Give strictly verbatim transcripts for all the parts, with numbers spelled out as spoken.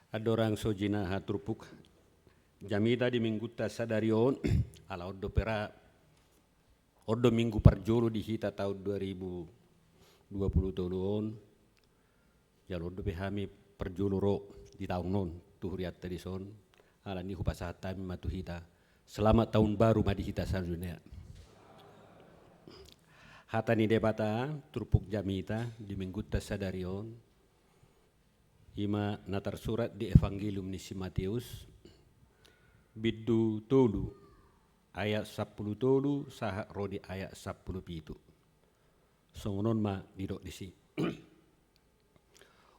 Andorang so jinaha turpuk jamita di minggunta sadari on, ala on dope ra, on do minggu parjolo di hita taon dua ribu dua puluh tolu on, jala on dope hami parjolo ro di taon on tu hurianta dison, alani hupasahat hami ma tu hita selamat tahun baru ma di hita saluhutna. Hata ni Debata, turpuk jamita di minggunta sadari on, i ma na tarsurat di Evangelium ni si Mateus, bindu tolu, ayat sampulu tolu sahat ro di ayat sampulu pitu. Songon on ma didok disi.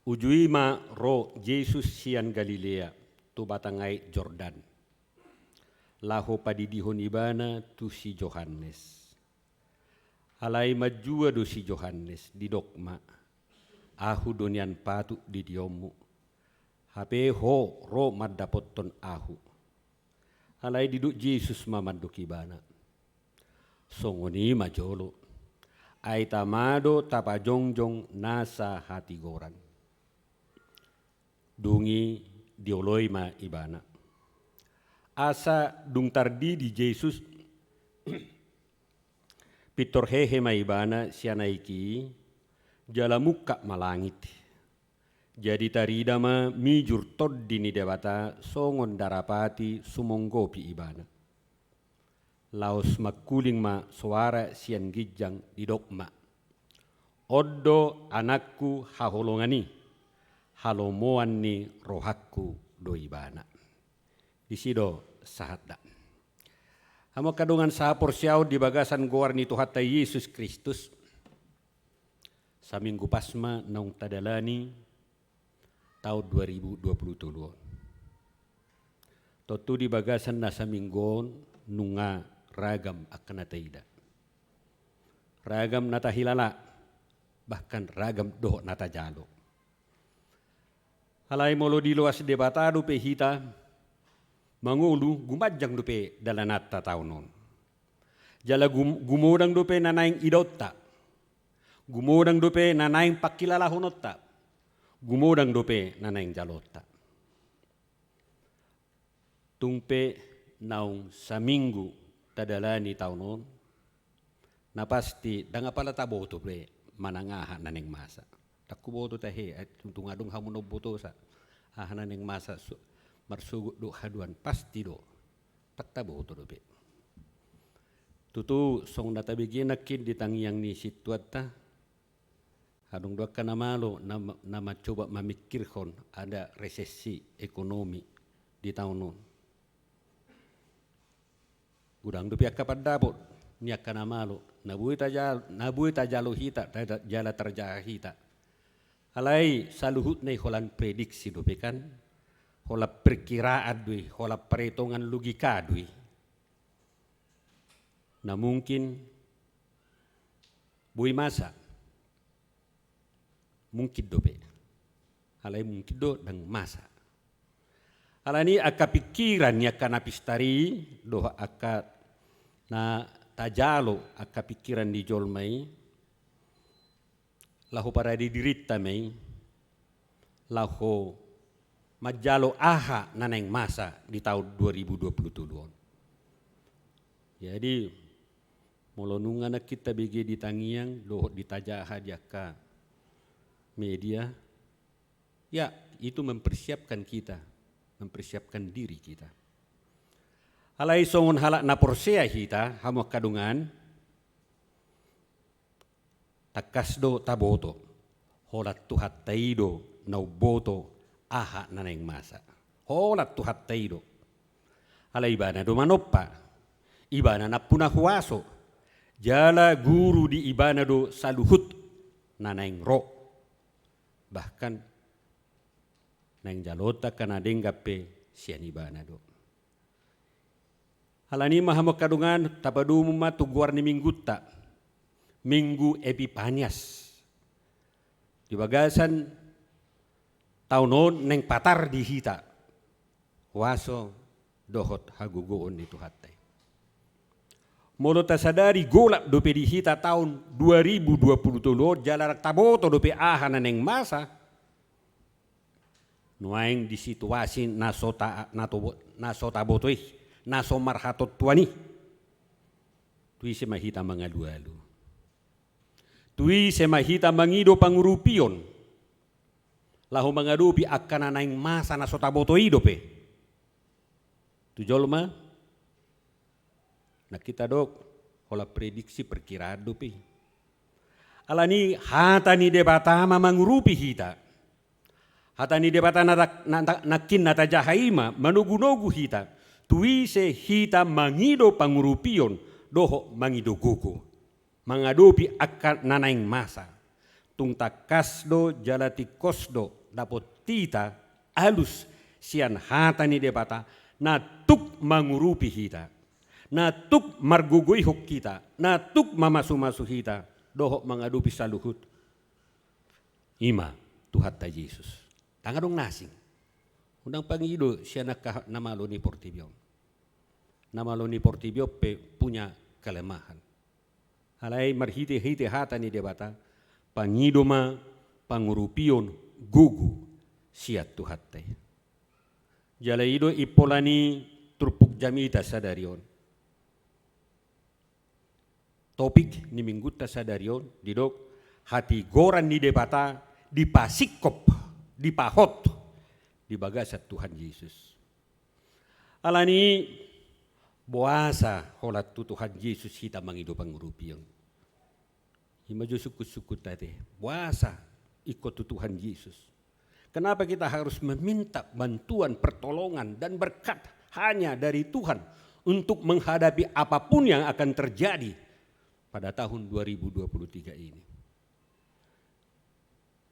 Uju i ma ro Jesus sian Galilea, tu batang aek Jordan, laho padidihon ibana tu si Johannes. Alai manjua do si Johannes, didok ma, "Ahu do nian patut didionmu, hape ho ro mandapothon ahu." Alai didok Jesus ma mandok ibana, "Songon i ma jolo, ai tama do tapajongjong nasa hatigoran." Dung i dioloi ma ibana. Asa dung tardidi Jesus, pintor hehe ma ibana sian aek i, jala mungkap ma langit. Jadi tarida ma mijur Tondi ni Debata songon darapati sumonggopi ibana. Laos mangkuling ma soara sian ginjang, didok ma, "On do Anakku haholongan i, halomoan ni rohangku do ibana." Disi do sahatna. Hamu angka dongan sahaporseaon di bagasan goar ni Tuhanta Jesus Kristus, saminggu pas ma naung tadalani taon dua ribu dua puluh tolu on. Tontu di bagasan na saminggu on nunga ragam angka na taida, ragam na tahilala, bahkan ragam dohot na tajalo. Alai molo diloas Debata dope hita mangolu, gumanjang dope dalananta taon on. Jala gum-, gumodang dope na naeng idaonta. Gumodang dope na naeng pangkilalahononta. Gumodang dope na naeng jaloonta. Tung pe naung saminggu tadalani taon on, na pasti ndang apala taboto be manang aha na naeng masa. Ndang huboto tahe, eh, tung, tung adong hamu na umbotosa aha na naeng masa su-, marsogot dohot haduan, pasti do. Ndang taboto dope. Tutu, songon na tabege nangkin di tangiang ni sintuanta, adong do angka na malo, na, na mancoba mamikirhon ada resesi ekonomi di taon on. Godang dope angka pandapot ni angka na malo, na boi tajal-, na boi tajalo hita, ta-, ta-, jala tarjaha hita. Alai saluhutna i holan prediksi dope kan, holan perkiraan do i, holan parhitungan logika do i. Na mungkin boi masa. Mungkin dope. Alai mungkin do ndang masa. Alani angka pikiran ni angka na pistar i, dohot angka na tajalo angka pikiran ni jolma i, laho parade dirinta ma i, laho manjalo aha na naeng masa di taon dua ribu dua puluh tolu on. Jadi, molo nunga nangkin tabege di tangiang, dohot ditajaha di angka media, ya, itu mempersiapkan kita, mempersiapkan diri kita. Alai songon halak na porsea hita, hamu angka dongan, tangkas do taboto, holan Tuhanta i do na umboto aha na naeng masa. Holan Tuhanta i do. Alai Ibana do manompa, Ibana nampuna huaso, jala guru di Ibana do saluhut na naeng ro. Bahkan naeng jaloonta angka na denggan pe sian Ibana do. Alani i ma hamu angka dongan, tapadomu ma tu goar ni minggunta, Minggu Epipanias. Di bagasan taon on naeng patar di hita huaso dohot hagogoon ni Tuhanta i. Molo tasadari golap dope di hita taon dua ribu dua puluh tolu on, jala ndang taboto dope aha na naeng masa, Nuaeng di situasi na so ta-, na to-, na so taboto i, na so marhatontuan i, tu ise ma hita mangalualu? Tu ise ma hita mangido pangurupion laho mangadopi angka na naeng masa na so taboto i dope? Tu jolma? Na hita dok, holan prediksi, perkiraan dope i. Alani hata ni Debata ma mangurupi hita. Hata ni Debata na, na, na, nangkin na tajaha i ma manogunogu hita, tu ise hita mangido pangurupion dohot mangido gogo mangadopi angka na naeng masa. Tung tangkas do jala tingkos do dapot hita alus sian hata ni Debata na tuk mangurupi hita, na tuk margogoihon hita, na tuk mamasumasu hita dohot mangadopi saluhut. I ma Tuhanta Jesus. Ndang adong na asing. Unang pangido sian angka na malo ni portibi on. Na malo ni portibi on pe punya kelemahan. Alai marhitehite hata ni Debata, pangido ma pangurupion gogo sian Tuhanta i. Jala i do impola ni turpuk jamita sadari on. Topik ni minggunta sadari on didok, hatigoran ni Debata dipasingkop, dipahot di bagasan Tuhan Jesus. Alani boasa holan tu Tuhan Jesus hita mangido pangurupion? I ma jo sungkunsungkunta ate, boasa ingkon tu Tuhan Jesus? Kenapa kita harus meminta bantuan, pertolongan, dan berkat hanya dari Tuhan untuk menghadapi apapun yang akan terjadi pada tahun dua ribu dua puluh tiga ini?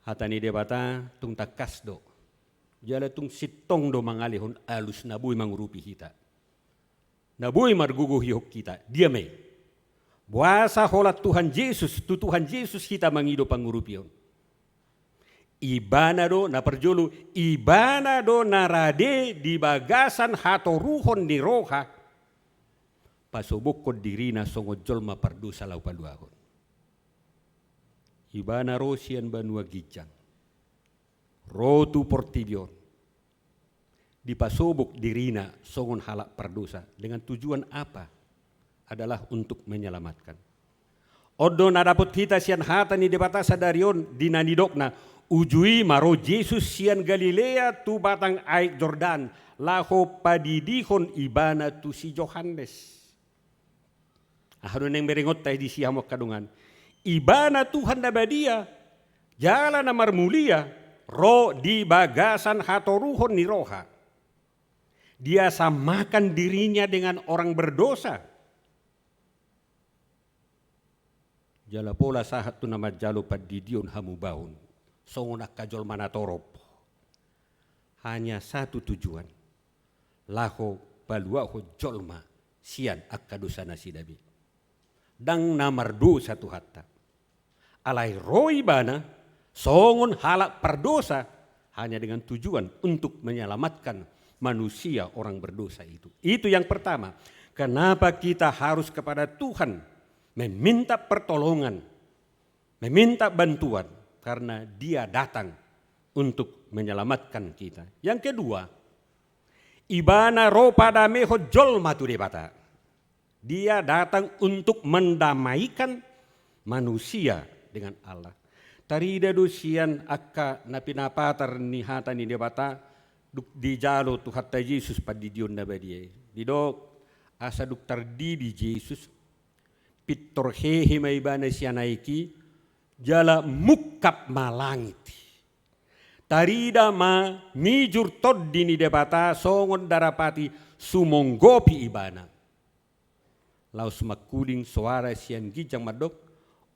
Hata ni Debata tung tangkas do, jala tung sintong do mangalehon alus na boi mangurupi hita, na boi margogoihon hita. Dia ma i? Boasa holan Tuhan Jesus, tu Tuhan Jesus hita mangido pangurupion? Ibana do, na parjolo, Ibana do na rade di bagasan hatoruhon ni roha, pasobokhon diriNa songon jolma pardosa laho paluahon. Ibana ro sian banua ginjang, ro tu portibi on, dipasobok diriNa songon halak pardosa. Dengan tujuan apa? Adalah untuk menyelamatkan. On do na dapot hita sian hata ni Debata sadari on di na nidokna, uju i ma ro Jesus sian Galilea tu batang aek Jordan, laho padidihon Ibana tu si Johannes. Aha do naeng berengonta i disi, hamu angka dongan? Ibana Tuhan na badia jala na marmulia ro di bagasan hatoruhon ni roha. Dia samakan diriNa dengan orang berdosa. Jala pola sahat tu na manjalo pandidion hamubaon songon angka jolma na torop. Hanya satu tujuan, laho paluahon jolma sian angka dosa nasida be. Ndang na mardosa Tuhanta. Alai ro Ibana songon halak pardosa hanya dengan tujuan untuk menyelamatkan manusia orang berdosa itu. Itu yang pertama. Kenapa kita harus kepada Tuhan meminta pertolongan, meminta bantuan? Karena Dia datang untuk menyelamatkan kita. Yang kedua, Ibana ro padamehon jolma tu Debata. Dia datang untuk mendamaikan manusia dengan Allah. Tarida do sian angka na pinapatar ni hata ni Debata dung dijalo Tuhanta Jesus pandidion na badia i. Didok, asa dung tardidi Jesus, pintor hehe ma Ibana sian aek i, jala mungkap ma langit. Tarida ma mijur Tondi ni Debata songon darapati sumonggopi Ibana. Laos mangkuling soara sian ginjang mandok,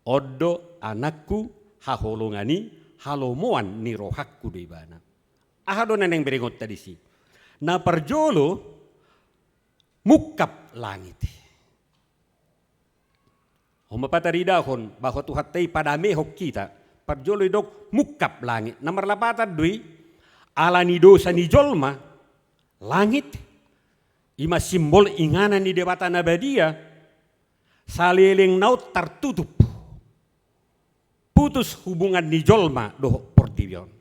on do Anakku haholongan i, halomoan ni rohangku do Ibana. Aha do na naeng berengonta disi? Na parjolo, mungkap langit. On ma pataridahon bahwa Tuhanta i padamehon hita. Parjolo didok mungkap langit. Na marlapatan do i, ala ni dosa ni jolma, langit, i ma simbol inganan ni Debata na badia, saleleng na on tartutup. Putus hubungan ni jolma dohot portibi on.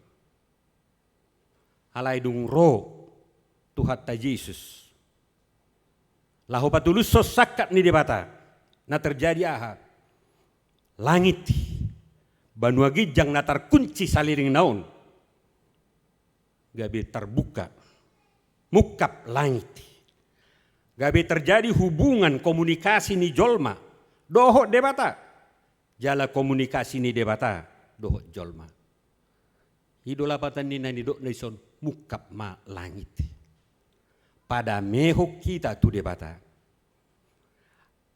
Alai dung ro Tuhanta Jesus laho patulushon sangkap ni Debata, na terjadi aha? Langit, banua ginjang na tarkunci salelengna on, gabe tarbuka, mungkap langit. Gabe terjadi hubungan komunikasi ni jolma dohot Debata, jala komunikasi ni Debata dohot jolma. I do lapatan ni na nidokna dison, mungkap ma langit. Padamehon hita tu Debata.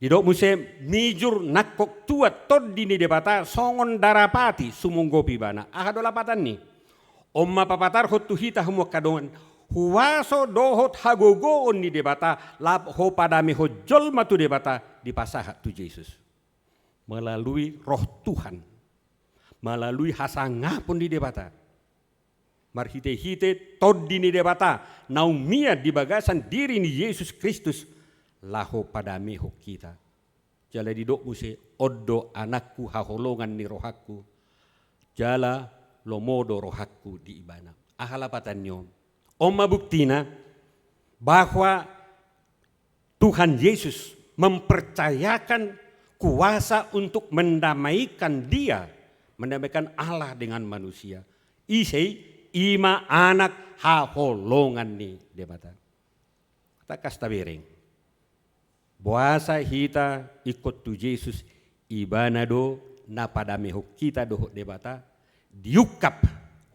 Didok muse, mijur nangkok tuat Tondi ni Debata songon darapati sumonggopi ibana. Aha do lapatanni? On ma papatarhon tu hita hamu angka dongan, huaso dohot hagogoon ni Debata laho padamehon jolma tu Debata dipasahat tu Jesus. Melalui Roh Tuhan, melalui hasangapon ni Debata, marhitehite Tondi ni Debata naung mian di bagasan diri ni Jesus Kristus, laho padamehon hita. Jala didok muse, on do Anakku haholongan ni rohangku, jala lomo do rohangku di ibana. Aha lapatanni on? On ma buktina bahwa Tuhan Yesus mempercayakan kuasa untuk mendamaikan Dia, mendamaikan Allah dengan manusia. Ise i? I ma Anak haholongan ni Debata. Tangkas tabereng. Boasa hita ingkon tu Jesus, ibana do na padamehon hita dohot Debata, diungkap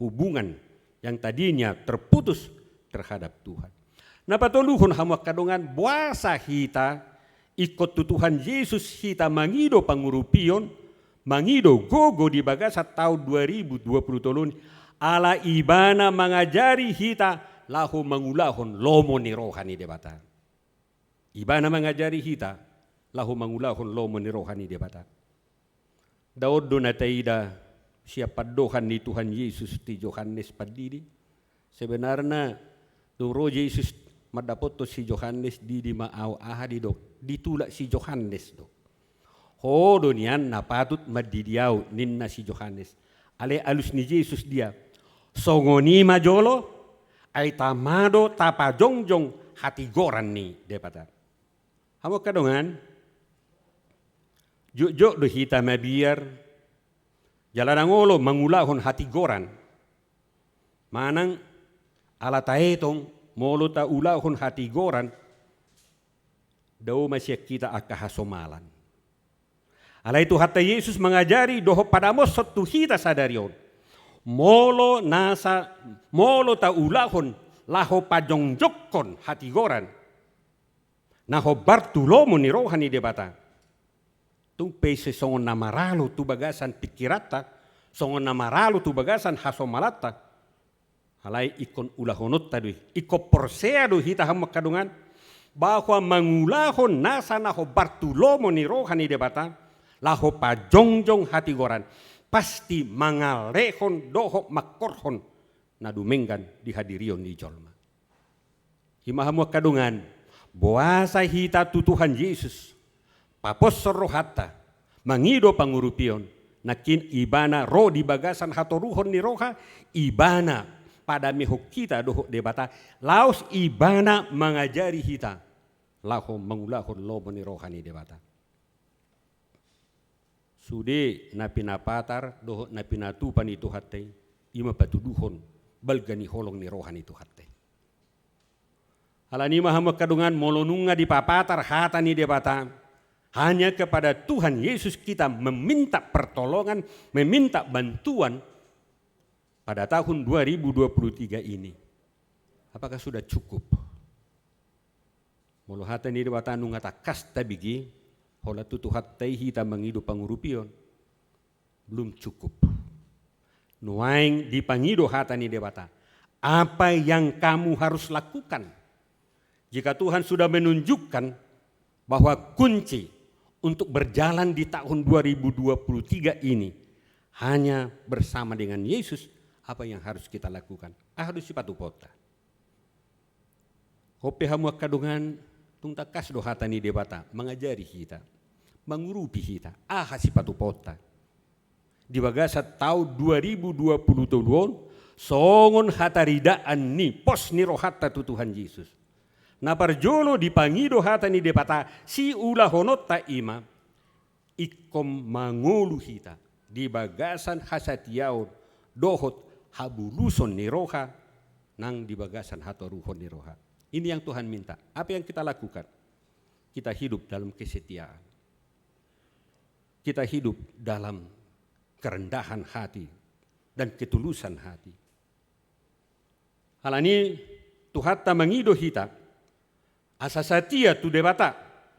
hubungan yang tadinya terputus terhadap Tuhan. Na patoluhon hamu angka dongan, boasa hita ingkon tu Tuhan Jesus hita mangido pangurupion, mangido gogo di bagasan taon dua ribu dua puluh tolu on, ala ibana mangajari hita laho mangulahon lomo ni roha ni Debata. Ibana mangajari hita laho mangulahon lomo ni roha ni Debata. Nda on do na taida sian pandohan ni Tuhan Jesus tu Johannes Pandidi. Sebenarna dung ro Jesus mandapothon si Johannes, didi ma ahu, aha didok? Ditulak si Johannes do. Ho do nian na patut mandidi ahu, ninna si Johannes. Alai alus ni Jesus dia, songon i ma jolo, ai tama do tapajongjong hatigoran ni Debata. Hamu angka dongan, jotjot do hita mabiar, jala ndang olo mangulahon hatigoran. Manang ala taetong, molo taulahon hatigoran, dao ma sian hita angka hasomalan. Alai Tuhanta Jesus mangajari dohot padamoshon tu hita sadari on. Molo nasa, molo taulahon laho pajongjongkon hatigoran na hombar tu lomo ni roha ni Debata, tung pe ise songon na maralu tu bagasan pingkiranta, songon na maralu tu bagasan hasomalanta. Alai ingkon ulahononta do i, ingkon porsea do hita hamu angka dongan, bahwa mangulahon nasa na hombar tu lomo ni roha ni Debata, laho pajongjong hatigoran, pasti mangalehon dohot mangkorhon na dumenggan di hadirion ni jolma. I ma hamu angka dongan, boasa hita tu Tuhan Jesus paposhon rohanta, mangido pangurupion, nangkin ibana ro di bagasan hatoruhon ni roha, ibana padamehon hita dohot Debata, laos ibana mangajari hita laho mangulahon lomo ni roha ni Debata. Sude na pinapatar dohot na pinatupa ni Tuhanta i, i ma patuduhon balga ni holong ni roha ni Tuhanta i. Alani i ma hamu angka dongan, molo nunga dipapatar hata ni Debata, hanya kepada Tuhan Yesus kita meminta pertolongan, meminta bantuan pada tahun dua ribu dua puluh tiga ini. Apakah sudah cukup? Molo hata ni Debata nunga tangkas tabege, holan tu Tuhanta i hita mangido pangurupion, belum cukup. Nuaeng dipangido hata ni Debata, apa yang kamu harus lakukan? Jika Tuhan sudah menunjukkan bahwa kunci untuk berjalan di tahun dua ribu dua puluh tiga ini hanya bersama dengan Yesus, apa yang harus kita lakukan? Aha do sipatupaonta? Hope hamu angka dongan, tung tangkas do hata ni Debata mangajari hita, mangurupi hita, aha sipatupaonta. Di bagasan taon dua ribu dua puluh tolu on, Songon hataridaan ni pos ni rohanta tu Tuhan Jesus. Na parjolo dipangido hata ni Debata siulahononta i ma, ingkon mangolu hita di bagasan hasatiaon dohot habuluson ni roha nang di bagasan hatoruhon ni roha. Ini yang Tuhan minta. Apa yang kita lakukan? Kita hidup dalam kesetiaan. Kita hidup dalam kerendahan hati dan ketulusan hati. Alani Tuhanta mangido hita asa satia tu Debata,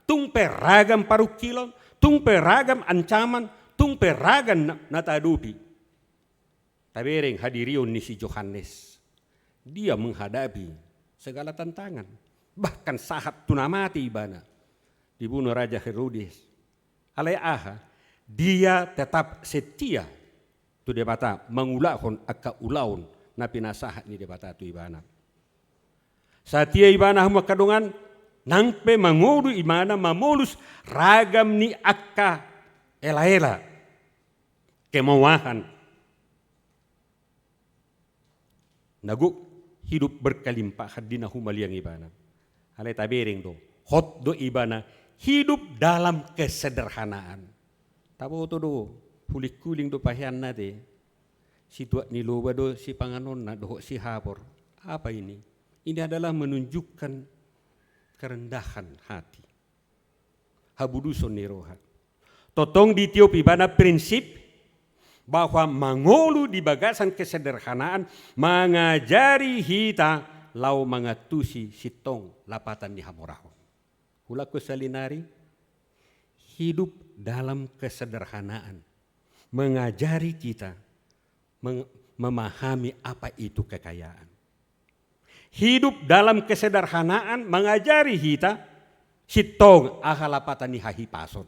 tung pe ragam parungkilon, tung pe ragam ancaman, tung pe ragam na, na taadopi. Tabereng hadirion ni si Johannes. Dia menghadapi segala tantangan, bahkan sahat tu na mate ibana, dibunuh Raja Herodes. Alai aha? Dia tetap setia tu Debata, mangulahon angka ulaon na pinasahat ni Debata tu ibana. Satia ibana, hamu angka dongan, nang pe mangolu ibana mamolus ragam ni angka elaela, kemewahan. Na gok hidup berkelimpahan di na humaliang ibana. Alai tabereng do, hot do ibana hidup dalam kesederhanaan. Taboto do, hulinghuling do paheanna te. Situak ni loba do sipanganonna dohot sihapor. Apa ini? Ini adalah menunjukkan kerendahan hati, habuluson ni roha. Tongtong ditiop ibana prinsip bahwa mangolu di bagasan kesederhanaan mangajari hita laho mangantusi sintong lapatan ni hamoraon. Hulangkon sahali nari, hidup dalam kesederhanaan mengajari kita meng-, memahami apa itu kekayaan. Hidup dalam kesederhanaan mangajari hita sintong aha lapatan ni hahipason.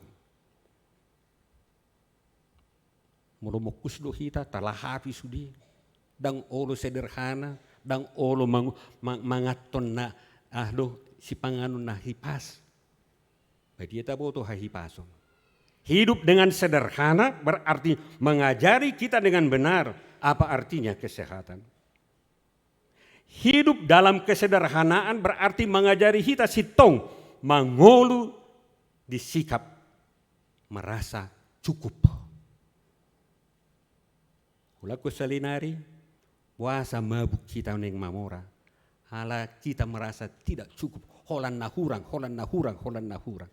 Molo mongkus do hita talahapi sude, ndang olo sederhana, ndang olo mang-, mang-, manganhon na, ah, do, sipanganon na hipas. Badia taboto hahipason. Hidup dengan sederhana berarti mengajari kita dengan benar apa artinya kesehatan. Hidup dalam kesederhanaan berarti mangajari hita sintong mangolu di sikap merasa cukup. Hulangkon sahali nari, boasa mabuk hita naeng mamora? Ala kita merasa tidak cukup, holan na hurang, holan na hurang, holan na hurang.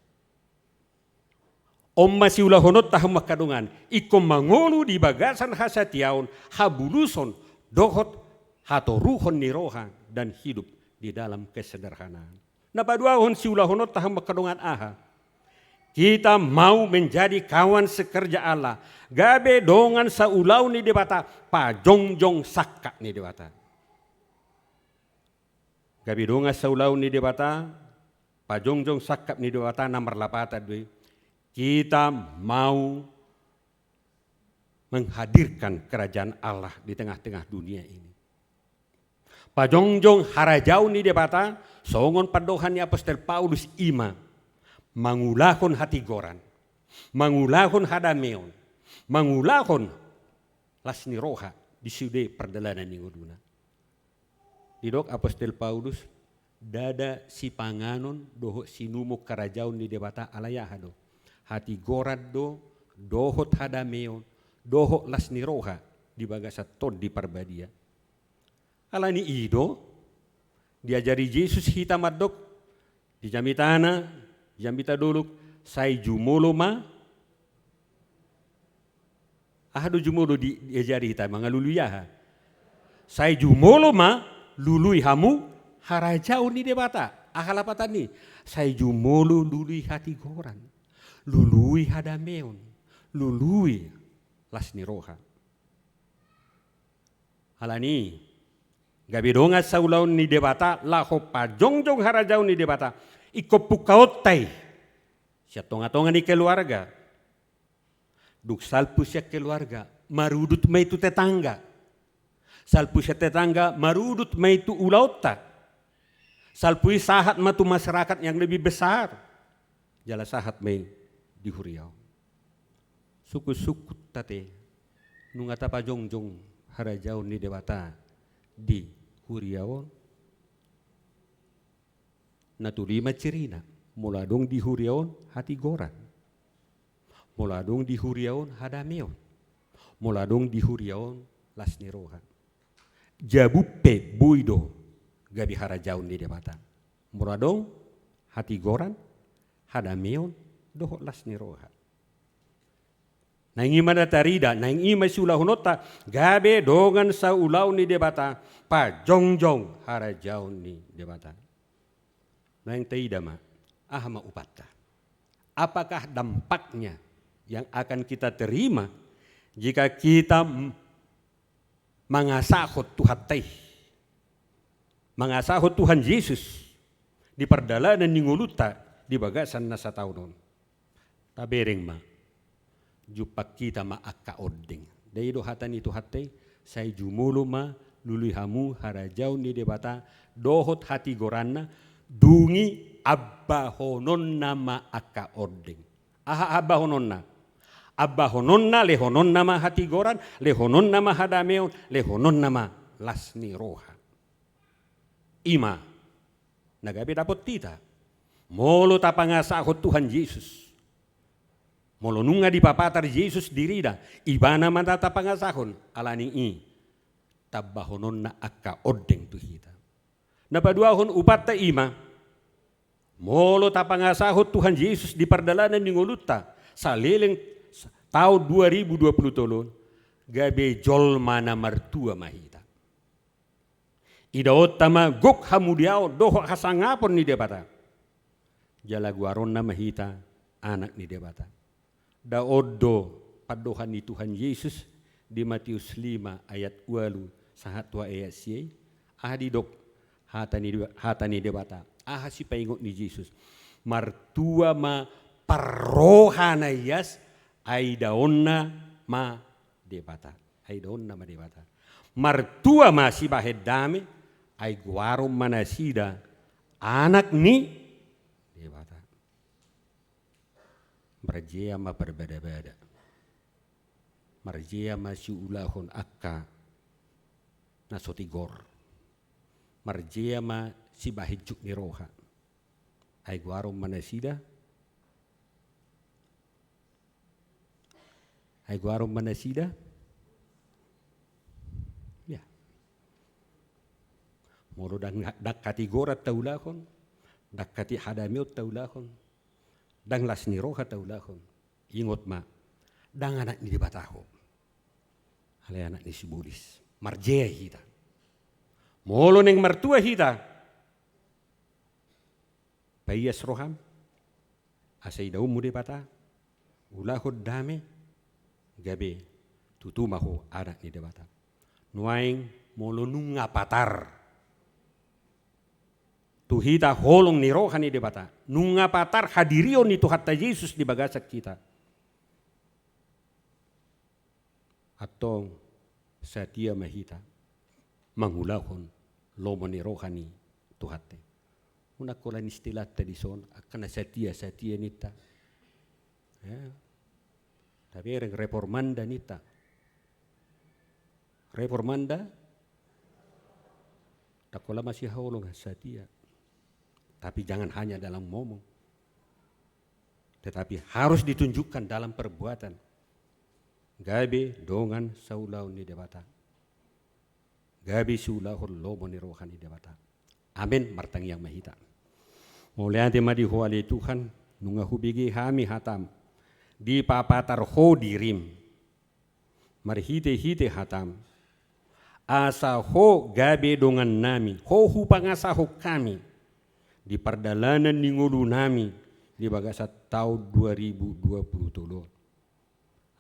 On ma siulahononta, hamu angka dongan, ingkon mangolu di bagasan hasatiaon, habuluson dohot hatoruhon ni roha dan hidup di dalam kesederhanaan. Na paduahon siulahononta, hamu angka dongan, aha? Kita mau menjadi kawan sekerja Allah, gabe dongan saulaon ni Debata, pajongjong sangkap ni Debata. Gabe dongan saulaon ni Debata, pajongjong sangkap ni Debata na marlapatan do i. Kita mau menghadirkan kerajaan Allah di tengah-tengah dunia ini. Pajongjong harajaon ni Debata, songon pandohan ni apostel Paulus, i ma mangulahon hatigoran, mangulahon hadameon, mangulahon las ni roha di sude pardalanan ni ngoluna. Didok apostel Paulus, ndada sipanganon dohot sinumon harajaon ni Debata, alai aha do? Hatigoran do, dohot hadameon, dohot las ni roha di bagasan Tondi Parbadia. Alani i do diajari Jesus hita mandok di jamitana, jamita dolok, sai jumolo ma. Aha do jumolo di, diajari hita mangalului aha? Sai jumolo ma lului hamu harajaon ni Debata. Aha lapatan ni? Sai jumolo lului hatigoran, lului hadameon, lului las ni roha. Alani i, gabe dongan saulaon ni Debata laho pajongjong harajaon ni Debata, ingkon pungkaonta i sian tongatonga ni keluarga. Dung salpu sian keluarga, marudut ma i tu tetangga. Salpu sian tetangga, marudut ma i tu ulaonta. Salpu i sahat ma tu masyarakat yang lebih besar. Jala sahat ma i di huria on. Sungkunsungkun ate, nunga tapajongjong harajaon ni Debata di huria on. Na tolu i ma cirina, molo adong di huria on hatigoran, molo adong di huria on hadameon, molo adong di huria on las ni roha. Jabu pe boi do gabe harajaon ni Debata. Molo adong hatigoran, hadameon dohot las ni roha. Naeng i ma na tarida, naeng i ma siulahononta, gabe dongan saulaon ni Debata, pajongjong harajaon ni Debata. Naeng taida ma, aha ma upatta? Apakah dampaknya yang akan kita terima jika kita m-, mangasahon Tuhanta i, mangasahon Tuhan Jesus di pardalanan ni ngolunta di bagasan na sataon on? Tabereng ma, jumpang hita ma angka ondeng. Dai do hata ni Tuhanta i, sai jumolo ma lului hamu harajaon ni Debata dohot hatigoranna, dung i ambahononna ma angka ondeng. Aha ambahononna? Ambahononna, lehononna ma hatigoran, lehononna ma hadameon, lehononna ma las ni roha. I ma na gabe dapot hita molo tapangasahon Tuhan Jesus. Molo nunga dipapatar Jesus dirina, Ibana ma na tapangasahon, alani i tambahononna angka ondeng tu hita. Na paduahon upatta i ma, molo tapangasahon Tuhan Jesus di pardalanan ni ngolunta saleleng taon dua ribu dua puluh tolu on, gabe jolma na martua ma hita. Idaonta ma gok hamuliaon dohot hasangapon ni Debata. Jala goaronna ma hita anak ni Debata. Dao do pandohan ni Tuhan Jesus di Matius lima ayat ualu sahat tu ayat sia i, aha didok hata ni, hata ni Debata, aha sipaingot ni Jesus? Martua ma parroha na ias, ai idaonna ma Debata. Ai idaonna ma Debata. Martua ma sibahen dame, ai goaron ma nasida anak ni Debata. Marjea ma parbadabada. Marjea ma siulahon angka na so tigor. Marjea ma sibahen juk ni roha. Ai goaron ma nasida. Ai goaron ma nasida. Ya. Molo ndang, ndang hatigoran taulahon, ndang hati hadameon taulahon, ndang las ni roha taulahon. Ingot ma, ndang anak ni Debata ho. Alai anak ni sibolis. Marjea hita. Molo naeng martua hita, paias roham, asa idaonmu Debata, ulahon dame, gabe tutu ma ho anak ni Debata. Nuaeng molo nunga patar tu hita holong ni roha ni Debata, nunga patar hadirion ni Tuhanta Jesus di bagasan hita. Antong satia ma hita mangulahon lomo ni roha ni Tuhanta i. Unang holan istilanta dison, angka na satia, satia ninta. Ya. Tabereng reformanda ninta. Reformanda? Ndang holan masihaholongan, satia. Tapi jangan hanya dalam ngomong. Tetapi harus ditunjukkan dalam perbuatan. Gabe dongan saulaon ni Debata. Gabe siulahon lomo ni roha ni Debata. Amen. Martangiang ma hita. Mauliate ma di Ho ale Tuhan, nunga hubege hami hatam. Dipapatar Ho dirim. Marhitehite hatam. Asa Ho gabe dongannami, Ho hupangasahon hami di pardalanan ni ngolunami di bagasan taon dua ribu dua puluh tolu on.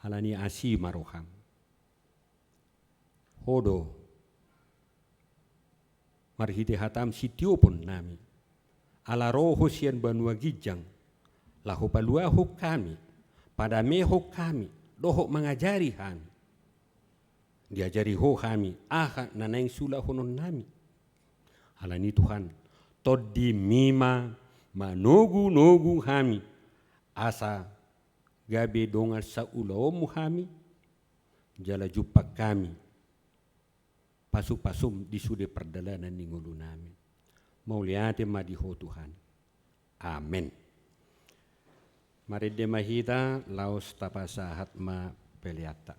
Alani asi ma roham. Ho do marhite hatam sitioponnami. Ala ro Ho sian banua ginjang, laho paluahon hami, padamehon hami, dohot mangajari hami. Diajari Ho hami aha na naeng siulahononnami. Alani Tuhan, TondiMi ma manogunogu hami, asa gabe dongan saulaonMu hami, jala jumpang hami pasu-pasum di sude pardalanan ni ngolunami. Mauliate ma di Ho Tuhan. Amen. Marende ma hita, laos tapasahat ma peleanta.